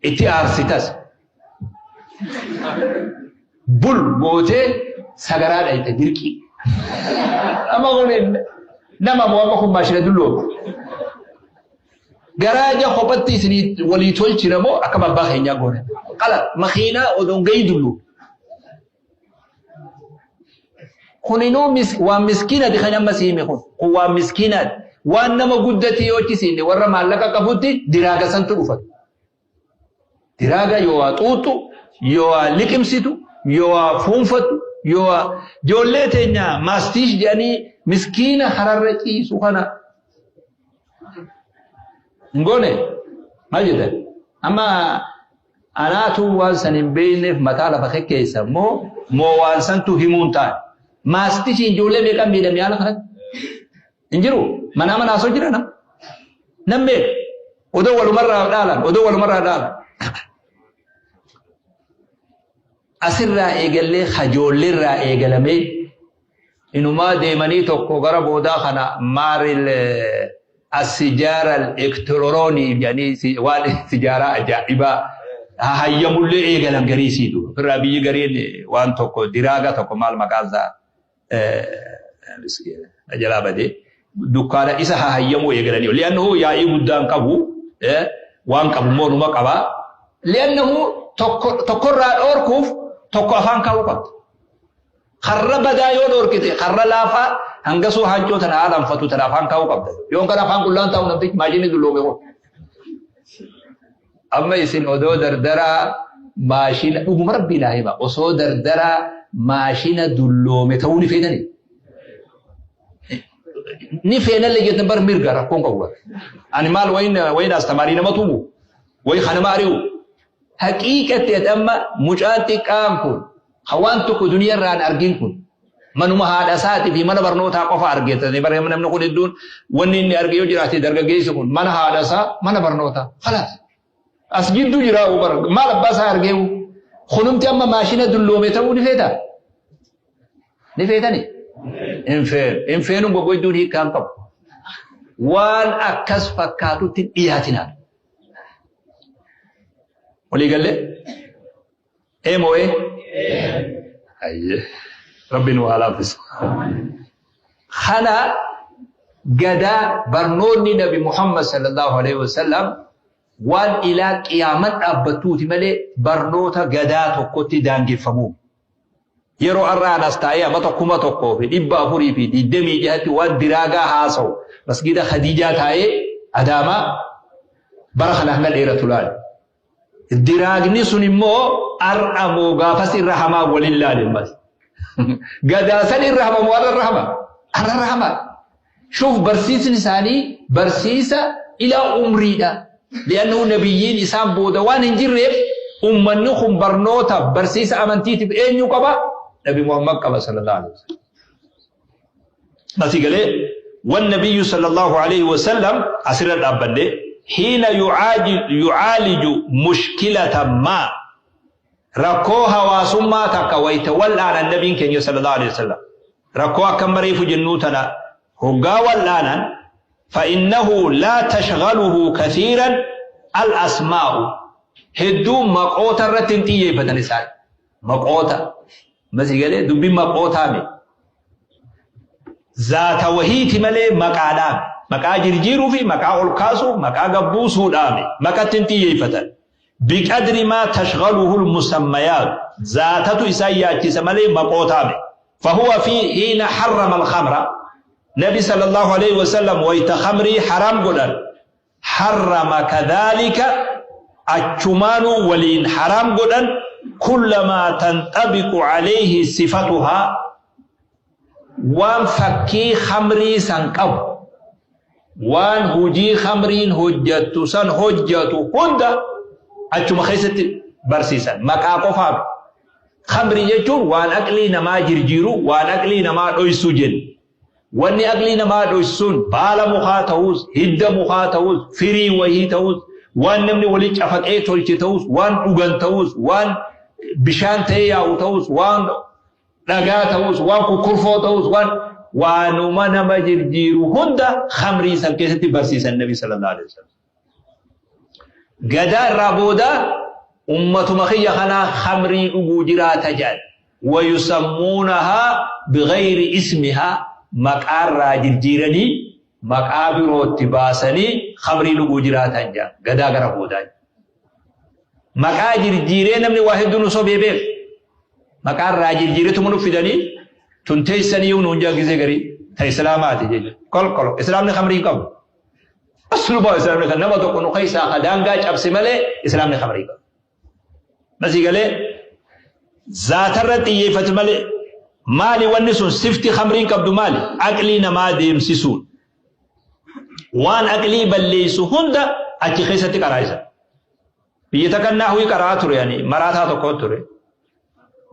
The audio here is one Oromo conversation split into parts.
Itti aarsitas. Bul gootee sagaraa dhayxe dirqii. Amma kun nama moo amma kun maashina dulloome. Garaaja kophatti isinii walii tolchina moo akkam abbaa keenyaa goone. Qala makiinaa odoon gahii dullu. Kuninuu waan miskiinati kan amma si hime kun. Kun waan miskiinaati. Waan nama guddatti yoo achi siinne warra maallaqa qabutti diraaga santu dhufa. Diraaga yoo waa xuuxxu, yoo waa liqimsitu, yoo waa fuunfattu, yoo waa ijoollee teenya maastiish jedhanii miskiina hararra ciisu kana hin goone maal jettan? Amma anaatu waan san hin beekneef mataa lafa kekkeessa moo moo waan santu himuun taane. Maastishiin ijoollee meeqan miidhame haala kanatti? Hin jiru. Manaa mana haasoo jira nam. Nam meeqa? Odoo walumarraa dhaalan, odoo walumarraa dhaalan. Asirraa eegallee hajoolleerraa eegalamee inumaa deemanii tokko gara boodaa kana maaril asijaara elektiroonii jedhanii waan sijaaraa ajaa'ibaa hayyamullee eegalan garii siitu. Ofirraa biyyi gariin waan tokko diraaga tokko maal maqaan isaa jalaa badee dukkaana isa hahayyamuu eegalanii. Li'annahu yaa'ii guddaan qabu waan qabu immoo numa qaba. Li'annahu tokkorraa dhoorkuuf tokko afaan kaa'uu qabda. Karra badaa yoo dhoorkite karra laafaa hangasuu haancoo tana haalanfatu tana afaan kaa'uu qabda. Yoon kana afaan qullaan taa'u namtichi maashinni dulloome kun. Amma isin odoo dardaraa maashina dhuguma rabbii naa hima osoo dardaraa maashina dulloome ta'uu ni feetanii? Ni feenallee jettan bar mirga rakkoon qabu bar. Ani maal wayin wayin astamaarii nama tumu wayi kanama ari'u. Haqiiqatti ati amma mucaan xiqqaan kun Ka waan tokko duniya irraa hin argin kun manuma haadha isaatii fi mana barnootaa qofa arge. Bara namni kun hedduun wanni inni arge yoo jiraate dargaggeessi kun mana haadha isaa mana barnootaa. Kalaas. As jidduu jira bara maal abbaa isaa argeewu. Kunumti amma maashina dulloome ta'uu ni feetaa? Ni feetani? Hin feenu. Hin feenuun goggoyduun hiikkaa hin qabu. Waan akkas fakkaatutti hin dhiyaatinaa. Walii gallee? Ee moo ee? Hayyee. Rabbi nu haa laaffisu. Kana gadaa barnoonni Nabi Muhammad sallallahu alaihi wasallam waan ilaa qiyaaman dhaabbattuuti malee barnoota gadaa tokkotti daangeffamuu. Yeroo har'aa anas taa'ee amata 1426tti waan diraagaa haasa'u masgiida Khadiijaa taa'ee Adaamaa bara kana hanga dheeratu laali. Diraagni sun immoo har'a moo gaafas irra hamaa walin laali ammas. Gadaa san irra hama moo har'a irra hama? Har'a irra hama. Shuuf barsiisni isaanii barsiisa ilaa umriidha. Li'annahu nabiyyiin isaan booda waan hin jirreef ummanni kun barnootaaf barsiisa amantiitiif eenyu qaba? Nabi Muhammad qaba sallallahu alaihi wasallam. Asii galee wannabiyyu sallallahu alaihi wasallam asirra dhaabbanne hiina yucaaliju mushkilata maa rakkoo hawaasummaa takka wayta wal'aanan nabiin keenya sallallahu alaihi wasallam rakkoo akka mareefu jennuu tana hoggaa wal'aanan fa'innahu laa tashghaluhu kathiiran al-asmaa'u hedduu maqoota irratti hin xiyyeeffatan isaan maqoota Amma sii galee dubbiin maqootaa mi. Zaata wahiiti malee maqaadhaa mi. Maqaa jirjiiruu fi maqaa ol kaasuu, maqaa gad buusuudhaa mi. Maqatti hin xiyyeeffatan. Biqadri maa tashghaluhu al-musammayaat. Zaatatu isaan yaachisa malee maqootaa mi. Fahuwa fi hiina harrama al-khamra. Nabi sallallahu alayhi wa sallam wayta khamrii haraam godhan. Harrama kadhaalika achumaanuu waliin haraam godhan kulla maa tanxabiqu alayhi sifatuhaa waan fakkii khamrii san qabu waan hujii khamriin hojjattu san hojjatu hunda achuma keessatti barsiisan maqaa qofaaf khamrii jechuun waan aqlii namaa jirjiiru waan aqlii namaa dhoysu jenna Wanni aqlii namaa dhoysu sun baala mukaa ta'us, hidda mukaa ta'us, firii wahii ta'us, waan namni wali cafaqee tolche ta'us, waan dhugan ta'us, waan bishaan ta'ee yaa'u ta'us, waan dhagaa ta'us, waan kukkurfoo ta'us, waan waanuma nama jirjiiru hunda khamrii san keessatti barsiisan Nabi sallallahu alaihi wasallam. Gadaa irraa booda ummatuma kiyya kanaa khamrii dhuguu jiraata jedhan. Wayusammuunahaa bighayri ismihaa, maqaarraa jirjiiranii maqaa birootti baasanii khamrii dhuguu jiraatan jedhan gadaa gara boodaa. Maqaa jirjiiree namni waa hedduu nu sobee beek. Maqaarraa jirjiiretuma nu fidanii tun teessanii nuun jedhan gisee garii ta islaamaati jechuudha. Kolkolo islaamni khamrii hin qabu. Aslumaa islaamni kan nama tokko nu keessaa ka daangaa cabse malee islaamni khamrii qabu. Masii galee zaatarra xiyyeeffate malee maali wanni sun sifti khamriin qabdu maali? Aqlii namaa deemsisuun. Waan aqlii balleessu hunda achi keessatti qaraa'isa. Biyya takka naahwii qaraa ture ani maraataa tokko ture.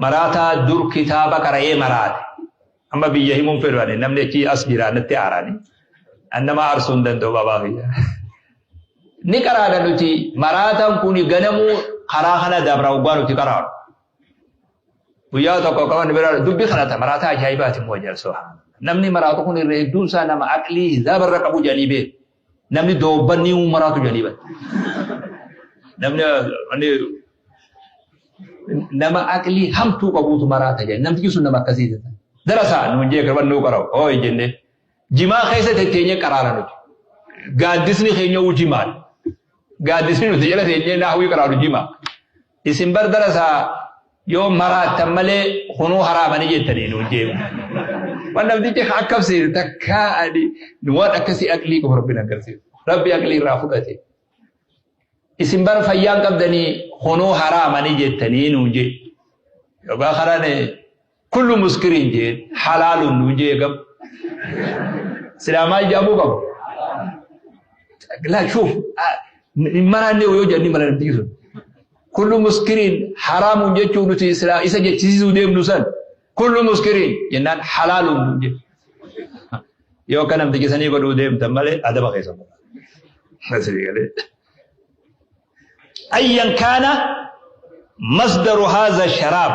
Maraataa dur kitaaba qara'ee maraate. Amma biyya himuun fedhu ani namni achi as jira natti aarani. An nama aarsuu hin danda'u babaa kiyya. Ni qaraadha nuti maraataan kun ganamuu karaa kana dabra hoggaa nuti qaraanu. Guyyaa tokko qaban bira dubbii kanata maraataa ajaa'ibaati immoo jedha. Namni maraatu kun irra hedduun isaa nama aqlii hisaaba irra qabu jedhanii beeku. Namni doobbanni maraatu jedhanii beeku. Namni nama aqlii hamtuu qabuutu maraata jedhan. Namtichi sun nama akkasii jedha. Darasaa nuun jee garban nuu qara'u. Oo jennee. Jimaa keessa tetteenyee qaraara nuti. Gaaddisni keenya uu jimaadha. Gaaddisni nuti jala teenyee naahwii qaraaru jimaa. Isin bar darasaa yoo maraattan malee kunuu haraamanii jettanii nuun jee. Waan namtichi akkam seenu takkaa ani waan akkasii aqlii qabu rabbiin agarsiisu. Rabbi aqlii irraa fudhate. Isin bar fayyaan qabdanii kunuu haraamanii jettanii nuun jee. Yookaan karaan kullu muskiriin jee halaalun nuun jee gam. Silaa maal jedhamuu qabu? Laa shuuf maraannee yoo jedhanii mara namtichi sun. Kullu muskiriin haraamun jechuu nuti silaa isa jechisiisuu deemnu san kullu muskiriin jennaan halaalun nuun jee. Yoo akka namtichi sanii godhuu deemtan malee adaba keessa godha. Ayyan kaana masdaru haza sharaab,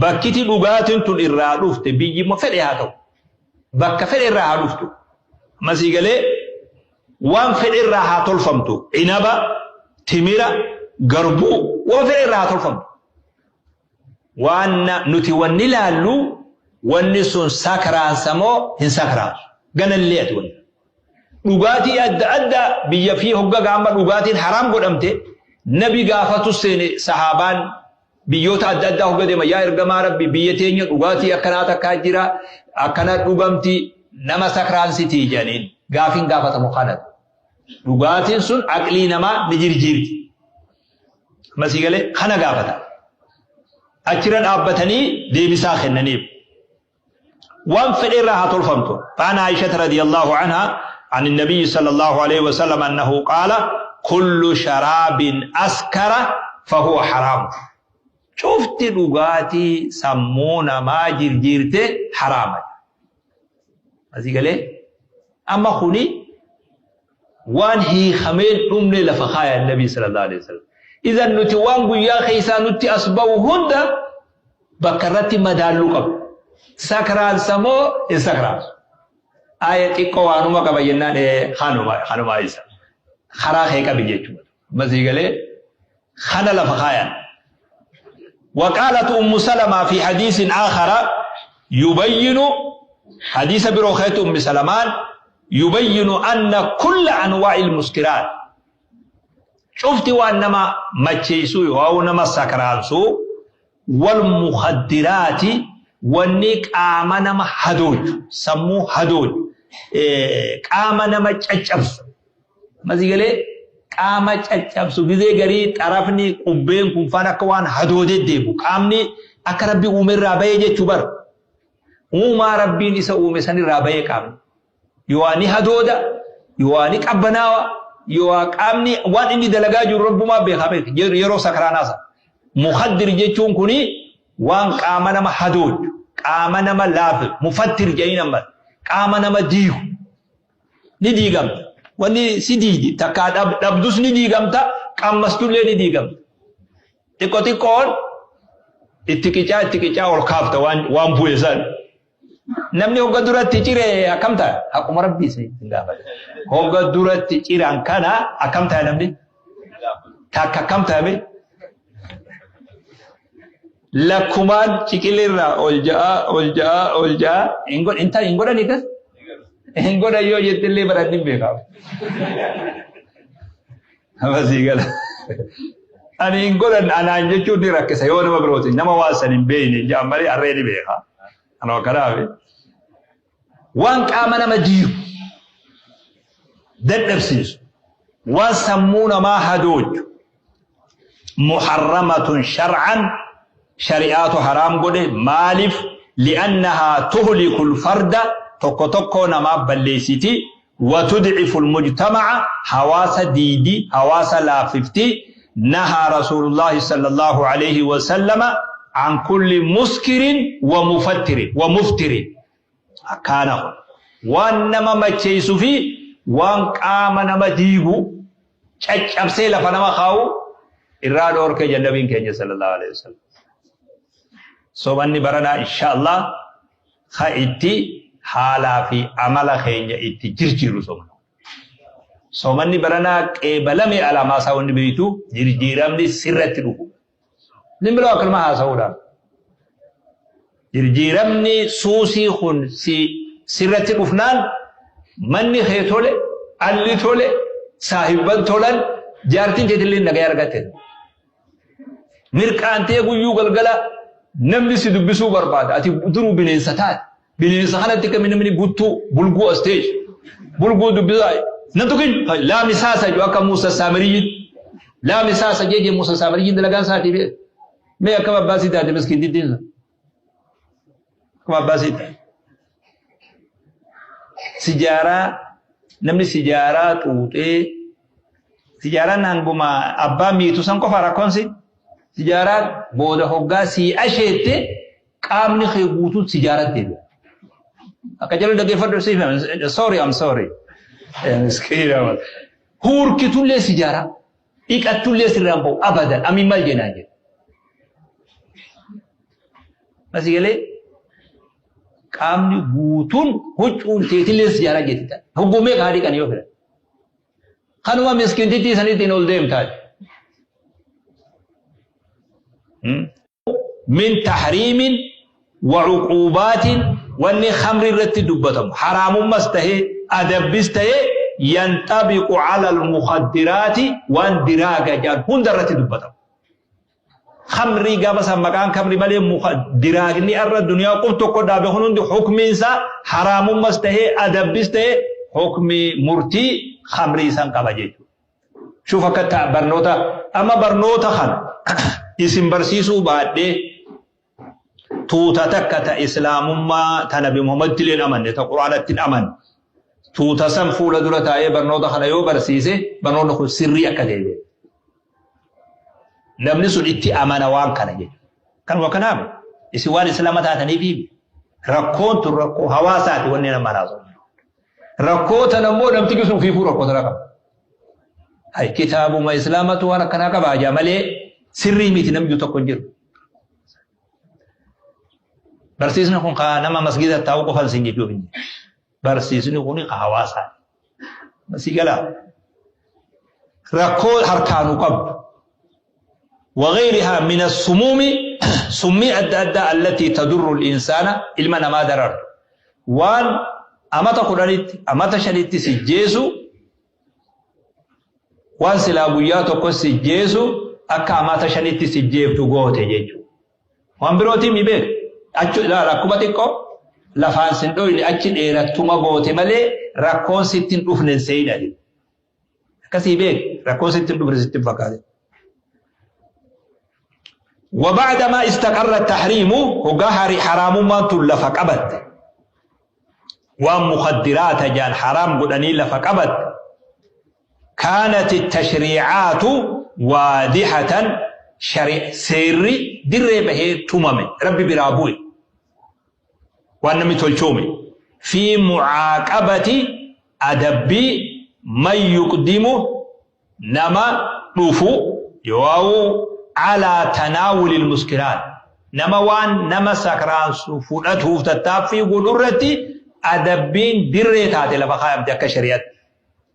bakkiti dhugaatiin tun irraa dhufte biyyi fedhe haa ta'u. Bakka fedhe irraa haa dhuftu. Masii galee waan fedhe irraa haa tolfamtu. Inaba, timira, garbuu waan fedhe irraa haa tolfamtu. Waan nuti wanni laallu wanni sun sakraansa moo hin sakraansu. Ganallee ati wanni. Dhugaatii adda addaa biyya fi hogga gaama dhugaatiin haraam godhamte nabi gaafatu seene sahaabaan biyyoota adda addaa hogga deema yaa ergamaa rabbi biyya teenya dhugaatii akkanaa takkaa jira akkana dhugamti nama sakraansitii jedhaniin gaafiin gaafatamu kana. Dhugaatiin sun aqlii namaa ni jirjiirti. Masii galee kana gaafata. Achirra dhaabbatanii deebisaa kennaniif. Waan fedhe irraa haa tolfamtu. Fa'aan Aisha radiyallahu anha عن النبي صلى الله عليه وسلم أنه قال كل شراب أسكر فهو حرام. شفت dhugaatii sammuu namaa jirjiirte haraama. Asii galee amma kuni waan hiikameen dhumne lafa kaaya Nabi sallallahu alaihi wasallam. Idan nuti waan guyyaa keessaa nutti as ba'u hunda bakka irratti madaalluu qabu. Sakraansa moo hin sakraansu? Aaya xiqqoo waanuma qaba jennaan kanuma isa. Karaa kee qabi jechuudha. Masii galee kana lafa kaayan. وقالت أم سلمة في حديث آخر يبين حديث بروخيت أم سلمان يبين أن كل أنواع المسكرات شفت وأنما مچيسو أو نما سكرانسو والمخدرات والنيك آمنما حدوج سمو حدوج qaama nama caccabsu. Masii galee qaama caccabsu gizee garii xarafni qubbeen kun faan akka waan hadoodee deemu qaamni akka rabbi uume irraa bahee jechuu bara. Uumaa rabbiin isa uume sanirraa bahee qaamni. Yoo ni hadooda, yoo ni qabbanaawa, yoo qaamni waan inni dalagaa jiru rabbumaa beekaa beeka yeroo sakraanaasa. Mukaddir jechuun kuni waan qaama nama hadooju, qaama nama laafe, mufattir jedhanii amma qaama nama diigu ni diigamta. Wanni si diidi takkaa dhabdus ni diigamta, qammastullee ni diigamta. Xiqqoo xiqqoon itti qicaa itti qicaa ol kaafta waan bu'e san. Namni hogga duratti cire akkam ta'a? Akkuma rabbii si hin gaafate. Hogga duratti ciran kana akkam ta'a namni? Takka akkam taame lakkumaan ciqilirraa ol ja'aa ol ja'aa ol ja'aa hin godhan hin godhani kas hin godhan yoo jettillee baradhin hin beekamu. Nama sii gala. Ani hin godhan anaan jechuun ni rakkisa yoo nama birooti nama waan san hin beekne ja'an malee harree ni beeka. Anuma kanaaf waan qaama nama diigu dadhabsiisu waan sammuu namaa hadoochu muharramatun shar'an shari'aatu haraam godhe maaliif li'annahaa tuhlikul farda tokko tokkoo namaa balleessiti wa tudcifu lmujtamaca hawaasa diidi hawaasa laaffifti nahaa rasuulullaahi sallallahu alayhi wasallama an kulli muskirin wa mufattirin wa muftirin akkaana kun waan nama macheessu fi waan qaama nama diigu caccabsee lafa nama kaa'u irraa dhoorke jannabiin keenya sallallahu alaihi wasallam. Somanni baranaa insha Allah ka itti haalaa fi amala keenya itti jirjiiru somana. Somanni baranaa qeebalame alaamaa isaa wanni beektu jirjiiramni sirratti dhufu. Inni biroo akkanuma haasa'uudhaaf. Jirjiiramni suusii kun si sirratti dhufnaan manni kee tole, alli tole, saahibban tolan, jaartiin keetillee nagaa argatte. Mirqaantee guyyuu galgala namni si dubbisuu barbaada. Ati duruu bineensa taate. Bineensa kanatti kami namni buttuu bulguu as teessu. Bulguu dubbisaa. Nan tuqin laamisaasa jedhu akka Muusa Saamiriyyiin. Laamisaasa jeejee Muusa Saamiriyyiin dalagaan isaatii beeku. Mee akkam abbaa sii taate miskiin diddiinsa. Akkam abbaa sii taate. Sijaaraa namni sijaaraa xuuxee sijaaraan hanguma abbaa miitu san qofa rakkoonsi sijaaraan booda hoggaa sii asheette qaamni kee guutuun sijaaratti deebi'a. Akka jala dhaggeeffadhu siif sorry I'm sorry. Miskiina huurkitullee sijaaraa dhiqattullee sirraan ba'u abadan amin maal jennaan jedhe. Masii galee qaamni guutuun huccuun teetillee sijaaraa jetti ta'a. Hoggumee kaa dhiqan yoo fedhan. Kanuma miskiintittii saniitiin ol deemtaa. Min tahriimin wa uquubaatin wanni khamri irratti dubbatamu haraamummas tahee adabbis tahee yanxabiqu ala almukaddiraati waan diraaga jedhan hunda irratti dubbatamu. Khamrii gaafa san maqaan khamri malee diraagni arra duniyaa qub tokko dhaabe kun hundi hukmiin isaa haraamummas tahee adabbis tahee hukmii murtii khamrii san qaba jechuudha. Shuuf akka barnoota amma barnoota kana isin barsiisuu baadhee tuuta takka ta islaamummaa ta Nabi Muhammaditti illee amanne ta Quraanatti hin amanne tuuta san fuula dura taa'ee barnoota kana yoo barsiise barnoonni kun sirrii akka ta'e beeka. Namni sun itti amana waan kana jechuudha. Kanuma kanaaf isin waan islaama taataniif rakkoon tun rakkoo hawaasaati wanni nama haasa'u. Rakkoo tana immoo namtichi sun ofiifuu rakkoo tana qaba. Hay kitaabuma islaamatu waan akkanaa qaba ajaa malee sirrii miti namni tokko hin jiru. Barsiisni kun kaa nama masgiida taa'u qofan sin jechuuf hin jiru. Barsiisni kun ka hawaasaa. Masii galaa. Rakkoo harkaanuu qabdu. وغيرها من السموم سمي أدى أدى التي تضر الإنسان إلما نما درر وان أمتا قرانيت أمتا شنيت سجيسو وان سلا guyyaa tokko sijjeesu akka amata shanitti sijjeeftu goote jechuudha. Waan birootiin mi beeku. Achi ilaala akkuma xiqqoo lafaan sin dhoyne achi dheerattuma goote malee rakkoon sitti hin dhufne hin seeyina. Akkasii beek rakkoon sitti hin dhufne sitti hin fakkaate. وبعدما استقر التحريم هقا حرام ما تلف قبت ومخدرات جان حرام قدني لف قبت كانت التشريعات واضحة شريع سري در به تمام ربي برابوي وأنمي تلشومي في معاقبة أدبي من يقدم نما رفو يواو على تناول المسكرات نما وان نما سكران فودته تتافي قدرتي أدبين دريتات لفخايم تك شريعت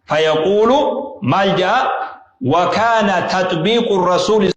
فيقول مالجا Wa kaana taxbiiqu rasuuli.